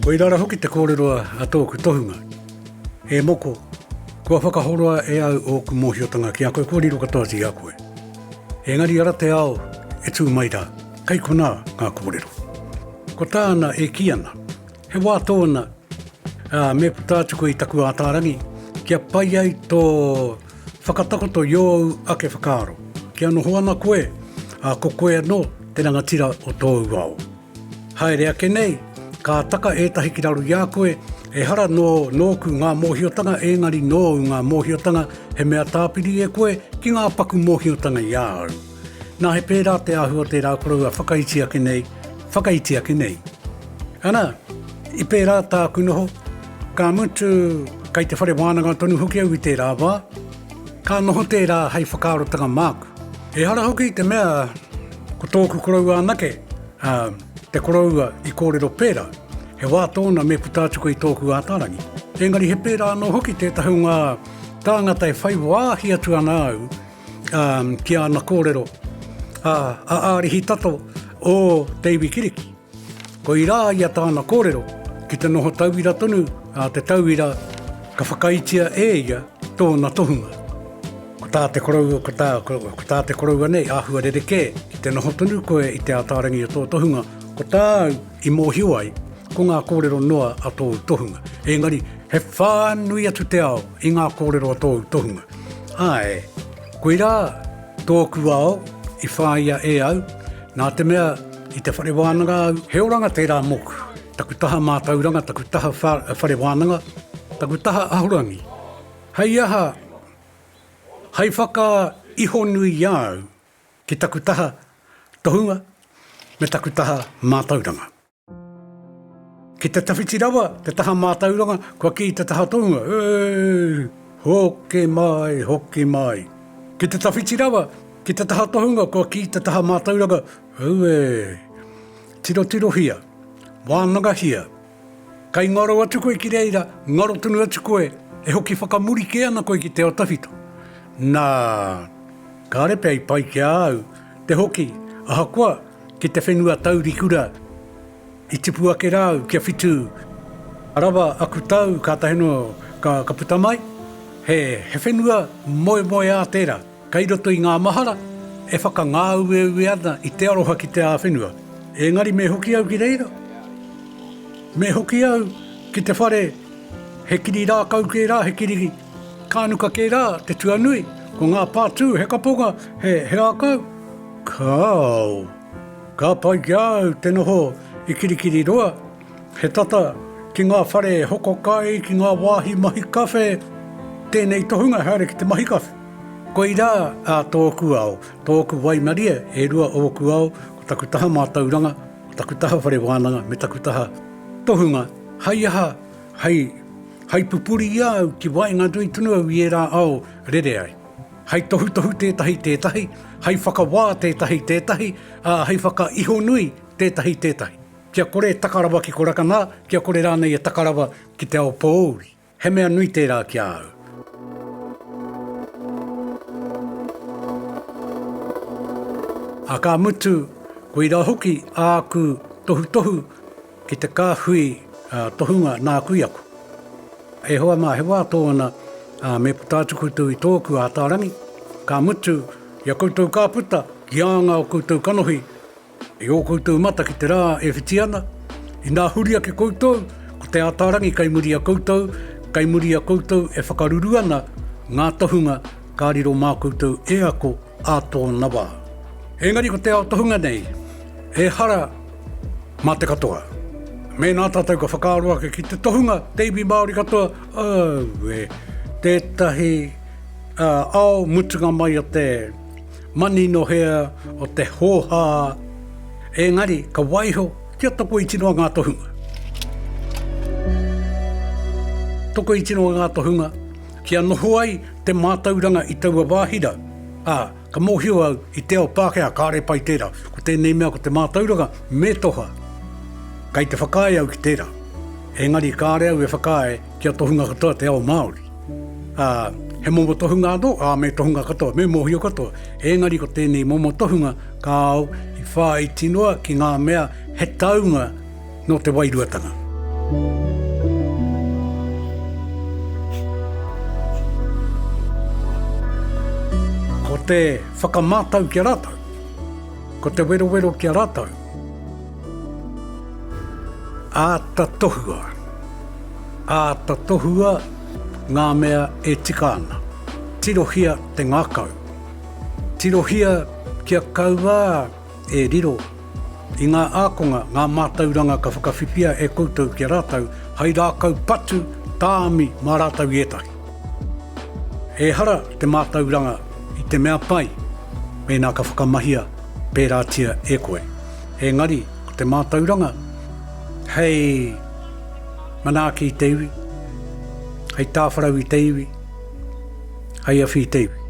Koirā rā hoki te kōrero a tōku tohunga. E moko, kua whakahoroa e au ōku mōhiotanga ki a koe, kua riro katoa atu i a koe. Engari ara te ao e tū mai rā, kei konā ngā kōrero. Ko tāna e kī ana, he wā tōna, ā, me puta atu koe i taku ātārangi, kia pai ai tō whakatakoto i ōu ake whakaaro, kia noho ana koe, ā, ko koe anō te rangatira o tōu ao. Haere ake nei, ka taka ētahi ki raro i a koe, ehara nō nōku ngā mōhiotanga ēngari nōu ngā mōhiotanga he mea tāpiri e koe ki ngā paku mōhiotanga i a au. Nā he pērā te āhua o tērā koroua whakaiti ake nei, whakaiti ake nei. Ana, i pērā tāku noho, ka mutu kai te whare wānanga tonu hoki au i tērā wā, ka noho tērā hei whakaarotanga māku. Ehara hoki i te mea ko tōku koroua anake, ā, te koroua i kōrero pērā, he wā tōna me puta atu koe i tōku ātārangi. Engari he pērā anō hoki tētahi o ngā tāngata e whai wāhi atu ana au ā, ki āna kōrero, ā, a Ārihi Tato o te iwi Kiriki. Koirā ia tāna kōrero, ki te noho tauira tonu a te tauira ka whakaitia e ia tōna tohunga. Ko tā te koroua, ko tā, ko, ko tā te koroua nei āhua rerekē, ki te noho tonu koe i te ātārangi o tō tohunga, ko tāu i mōhio ai, ko ngā kōrero noa a tōu tohunga. Engari, he whānui atu te ao i ngā kōrero a tōu tohunga. Āe, koirā tōku ao i whāia e au, nā te mea i te whare wānanga au, he oranga tērā mōku, taku taha mātauranga, taku taha whare wānanga, taku taha ahorangi. Hei aha, hei whakaihonui i a au ki taku taha tohunga me taku taha mātauranga. Ki te tawhiti rawa te taha mātauranga, kua kī te taha tohunga, Ē, hoki mai, hoki mai. Ki te tawhiti rawa ki te taha tohunga, kua kī te taha mātauranga, Auē, tirotirohia, wānangahia. Kai ngaro atu koe ki reira, ngaro tonu atu koe, e hoki whakamuri kē ana koe ki te ao tawhito. Nā, kāre pea i pai ki a au te hoki, ahakoa ki te whenua taurikura i tipu ake rā au kia whitu rawa aku tau kātahi anō ka, ka puta mai, he, he whenua moemoeā tērā, kei roto i ngā mahara e whakangāueue ana i te aroha ki te āwhenua. Engari me hoki au ki reira? Me hoki au ki te whare he kiri rākau kē rā, he kiri kānuka kē rā te tuanui, ko ngā pātū he kaponga, he, he rākau. Kāo. Ka pai ki a au te noho i Kirikiriroa, he tata ki ngā whare hoko kai, ki ngā wāhi mahi kawhe, tēnei tohunga haere ki te mahi kawhe. Koirā ā tōku ao, tōku waimarie, e rua ōku ao, ko taku taha mātauranga, ko taku taha whare wānanga me taku taha tohunga, hei aha, hei, hei pupuri i a au ki waenganui tonu au i ērā ao rere ai. Hei tohutohu tētahi tētahi, hei whakawā tētahi tētahi, ā, hei whakaihonui tētahi tētahi. Kia kore e taka rawa ki Korakanā, kia kore rānei e taka rawa ki te ao pōuri. He mea nui tērā ki a au. Ā, ka mutu, koirā hoki āku tohutohu ki te kāhui tohunga nāku i ako. E hoa mā, he wā tōna, ā, me puta atu koutou i tōku ātārangi, ka mutu, i a koutou ka puta, ki ānga o koutou kanohi, i ō koutou mata ki te rā e whiti ana, inā huri ake koutou, ko te ātārangi kai muri i a koutou, kai muri i a koutou e whakaruru ana ngā tohunga ka riro mā koutou e ako ā tōna wā. Engari ko te ao tohunga nei, ehara mā te katoa. Mēnā tātou ka whakaaro ake ki te tohunga, te iwi Māori katoa, aue, tētahi ao mutunga mai o te maninohea, o te hōhā, engari ka waiho kia tokoiti noa ngā tohunga. Tokoiti noa ngā tohunga, kia noho ai te mātauranga i taua wāhi rā, ā, Ka mōhio au i te ao Pākehā kāre pai tērā, ko tēnei mea ko te mātauranga me toha. Kei te whakaae au ki tērā. Engari kāre au e whakaae kia tohunga katoa te ao Māori. Ā, he momo tohunga anō, ā, me tohunga katoa, me mōhio katoa. Engari ko tēnei momo tohunga kāo i whāiti noa ki ngā mea he taunga nō te wairuatanga. Ko te whakamātau ki a rātou, ko te werowero ki a rātou, āta tohua, āta tohua ngā mea e tika ana. Tirohia te ngākau. Tirohia kia kaua e riro i ngā ākonga ngā mātauranga ka whakawhiwhia e koutou ki a rātou hai rākau patu tāmi mā rātou i ētahi. Ehara te mātauranga i te mea pai mēnā ka whakamahia pērātia e koe. Engari ko te mātauranga hei manaaki i te iwi, hei tāwharau i te iwi, hei awhi i te iwi.